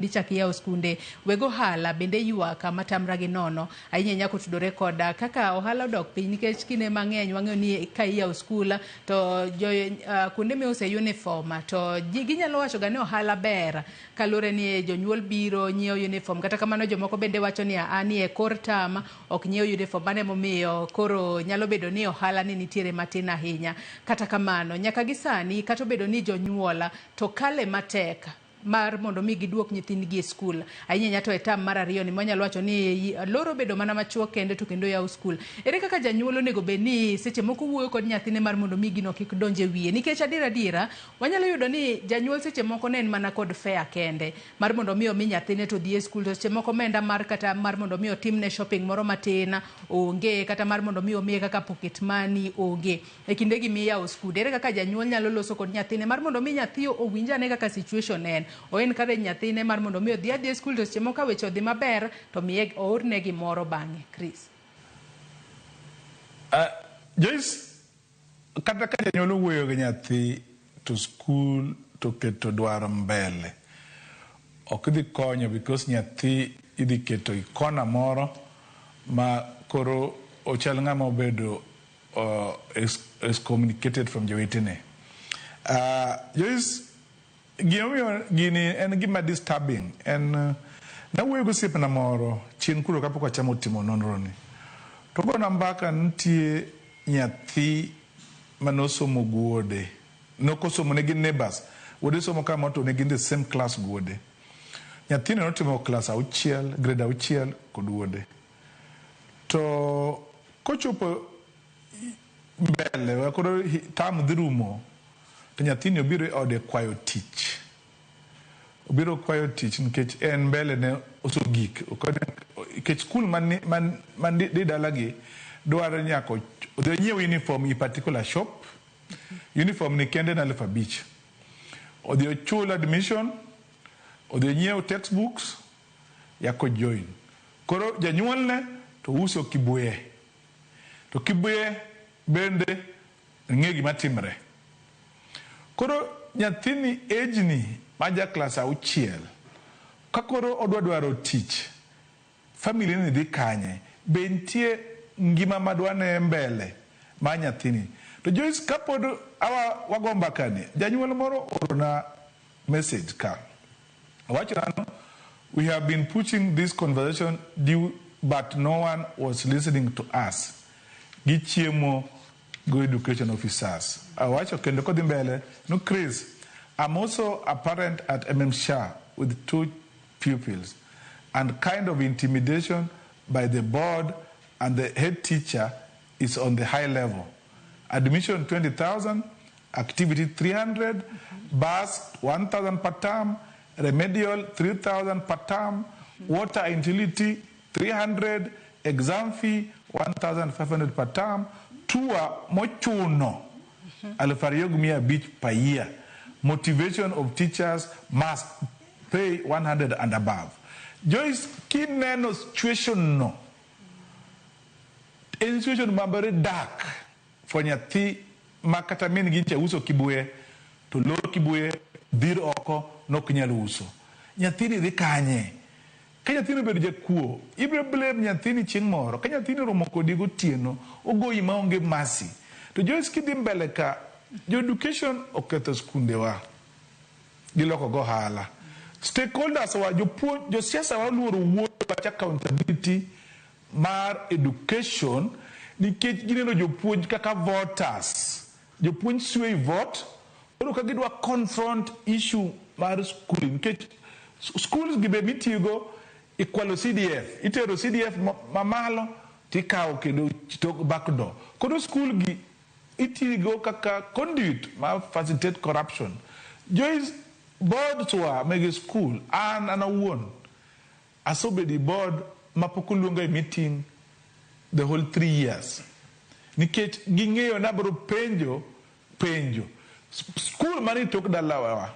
Ichak iyawo skunde, weg ohala bende ywak matamra gi nono ahinya ahinya kotudore koda kaka ohala odok piny, nikech kinde mang'eny wang'eyo ni ka iyawo skul to jo kuonde miuse uniform to ji ginyalo wacho ga ni ohala ber kaluwore ni jonyuol biro nyiewo uniform. Kata kamano, jomoko bende wacho ni aa ni e kor term ok nyiew uniform, mano emomiyo koro nyalo bedo ni ohala ni nitiere matin ahinya. Kata kamano, nyaka gi sani, kata obedo ni jonyuol to kale matek mar mondo mi giduok nyithindgi e skul, ahinya ahinya to e term mar ariyo ni, mwanyalo wacho ni loro bedo mana machuok kende to kendo yaw skul, ere kaka janyuol onego bed ni seche moko wuoyo kod nyathine mar mondo mi gino kik donj e wiye? Nikech adier adiera wanyalo yudo ni janyuol seche moko ne en mana kod fare kende mar mondo mi omi nyathine to odhi e skul, to seche moko omenda mar kata mar mondo mi otimne shopping moro matin onge, kata mar mondo mi omiye kaka pocket money onge. E kindegi miyawo skunde, ere kaka janyuol nyalo loso kod nyathine mar mondo mi nyathi owinj ane kaka situation en, o encourage nyathine mar mondo mi odhi adhiya e skul, to seche moko ka weche odhi maber to miye oorne gimoro bang'e? Chris. Joyce, kata ka janyuol owuoyo gi nyathi to skul to keto dwaro mbele, ok dhi konyo, because nyathi idhi keto e kona moro ma koro ochal ng'ama obedo excommunicated from jowetene. Joyce, gimomiyo gini en gima disturbing en nawuoyo gi osiepna moro chien kuro kapok wachamo timo nonro ni, to gona mbaka nitie nyathi manosomo gi wuode, nokosomo ne gin neighbors, wuode somo kamoro to ne gin the same class gi wuode. Nyathino notimo klas 6, grade 6 kod wuode, to kochopo mbele koro term dhi rumo, to nyathini obiro e ode kwayo tich. Obiro kwayo tich nikech en mbele ne osegik, nikech skul man di dalagi dwaro nyaka odhi onyiew uniform i particular shop. Uniform ni kende en 5,000. Odhi ochul admission, odhi onyiew textbooks, yako join. Koro janyuolne to uso kibuye, to kibuye bende ng'e gima timre. Koro nyathini age ni ma ja klas 6, ka koro odwa dwaro tich, family ni dhi kanye? Be nitie ngima madwa ne mbele mar nyathini? To Joyce, kapod awa wago mbaka ni, janyuol moro oorona message ka. Owacho nano, "We have been pushing this conversation due, but no one was listening to us. Gichiemo go education officers." Awacho kendo kodhi mbele no, "Chris, I'm also a parent at MM Shah with two pupils, and kind of intimidation by the board and the head teacher is on the high level. Admission 20,000, activity 300, bus 1,000 per term, remedial 3,000 per term, water and utility 300, exam fee 1,500 per term, tour mochuno 2,500 per year. Motivation of teachers must pay 100 and above." Joyce, kineno situation no, en situation ma very dark for nyathi ma kata min gi cha uso kibuye, to lor kibuye dhir oko nok nyal uso. Nyathini dhi kanye? Ka nyathini obedo jakuo, ibiro blame nyathini chieng' moro. Ka nyathini oromo kodi gotieno, ogoyi maonge mercy. To Joyce, kidhi mbele ka, jo education oketho skundewa. Giloko go ohala. Stakeholders wa, jopuonj, josiasa wa oluoro wuoyo wach accountability mar education, nikech gineno jopuonj kaka voters. Jopuonj sway vote, koro ka gidwa confront issue mar school, nikech schools gi be mitiyogo ikwalo CDF, itero CDF mamalo tikawo kendo tok back door. Koro school gi itiyogo kaka conduit ma facilitate corruption. Joyce, boards wa mege school, an awuon asebedo e board mapok oluonga e meeting the whole 3 years, nikech ging'eyo ni abiro penjo penjo. School manie tok dalawa,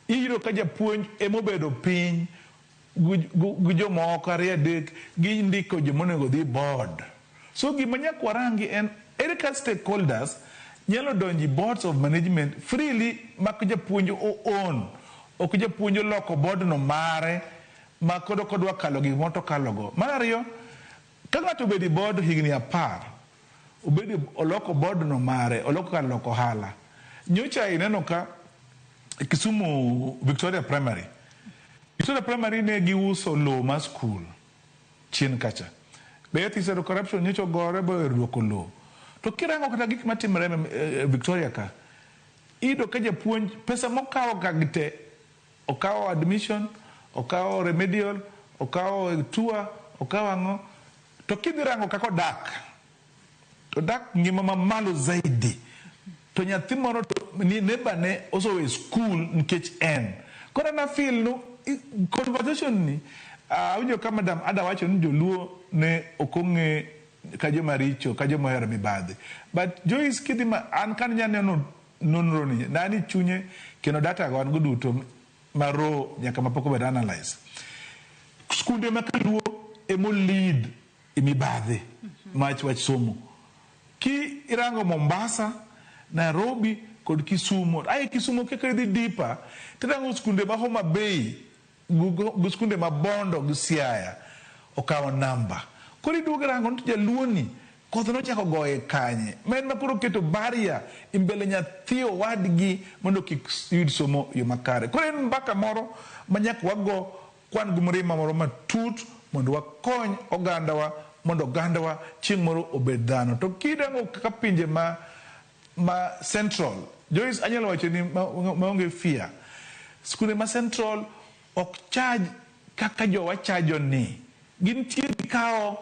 iyudo ka japuonj emobedo piny gi jomoko ariyo adek, gindiko jomonego dhi board. So gima nyaka warangi en ere ka stakeholders nyalo donjo e boards of management freely mak japuonj o own. Ok japuonj oloko board no mare ma koro kodwa kalo gik moko to okalo go. Mar ariyo, ka ng'ato obedo e board higni 10, obedo oloko board no mare, oloko kar loko ohala. Nyocha ineno ka Kisumu Victoria Primary. Victoria Primary ne giuso lowo mar skul chien kacha. Be ethics and corruption nyocha ogore ba oduoko lowo. To kirango kata gik matimore e Victoria ka, iyudo ka japuonj pesa mokawo ka gi te, okawo admission, okawo remedial, okawo tour, okawo ang'o, to kidhi rango kaka odak, to odak ngima mamalo zaidi. To nyathi moro to ni neighbor ne osewe skul nikech en. Koro an afeel no conversation ni awinjo ka Madam Ada wacho ni joluo ne ok ong'e ka joma richo, ka joma ohero mibadhi. But Joyce, kidhi ma an ka neno nonro ni nani chunye kendo data go an go duto maro nyaka mapok obed analyze. Skunde ma kaluo emo lead e mibadhi mach wach somo. Ki irango Mombasa, Nairobi kod Kisumu. Ae Kisumu kaka idhi deeper, tirango skunde ma Homa Bay gi skunde ma Bondo gi Siaya okawo namba. Koro iduogo irango ni to jaluo ni koth nochako goye kanye? Ma en ma koro oketo barrier e mbele nyathi owadgi mondo kik yud somo e yo makare. Koro en mbaka moro ma nyaka wago kwan gi mirima moro matut mondo wakony ogandawa mondo ogandawa chieng' moro obed dhano. To kirango kaka pinje ma central, Joyce, anyalo wacho ni maonge fear. Skunde ma central ok charge kaka jowa chajo ni. Gintie gikawo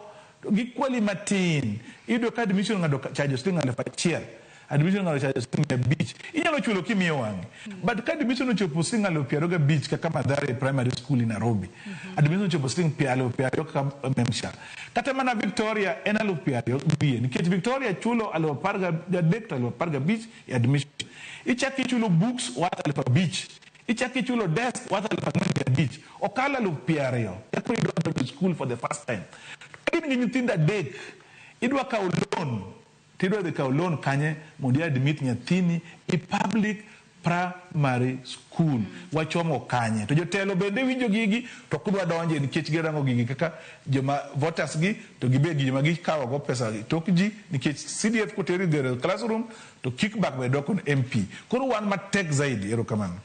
gikwali matin. Iyudo ka admission ng'ato chajo siling 1000. Admission ng'ato chajo siling 500. Inyalo chulo kimiyo wang'i. But ka admission ochopo siling 25,000 kaka Mathare Primary School in Nairobi. Admission ochopo siling 20,000 kaka Memsha. Kata mana Victoria en 20,000 wiye. Nikech Victoria chulo 13,000 to 15,000 e admission. Ichako ichulo books worth 5,000. Ichako ichulo desk worth 4,500. Okalo 20,000. Eka idwa donjo e school for the first time. Ka in gi nyithindo adek, idwa kawo loan, tidwa dhi kawo loan kanye mondo i admit nyathini i public primary school? Wachomo kanye? To jotelo bende winjo gigi to ok dwa donje nikech girango gigi kaka joma voters gi to gibed gi joma gikawo go pesa tok ji, nikech CDF koteri e classroom to kickback be dok on MP. Koro wan matek zaidi. Erokamano.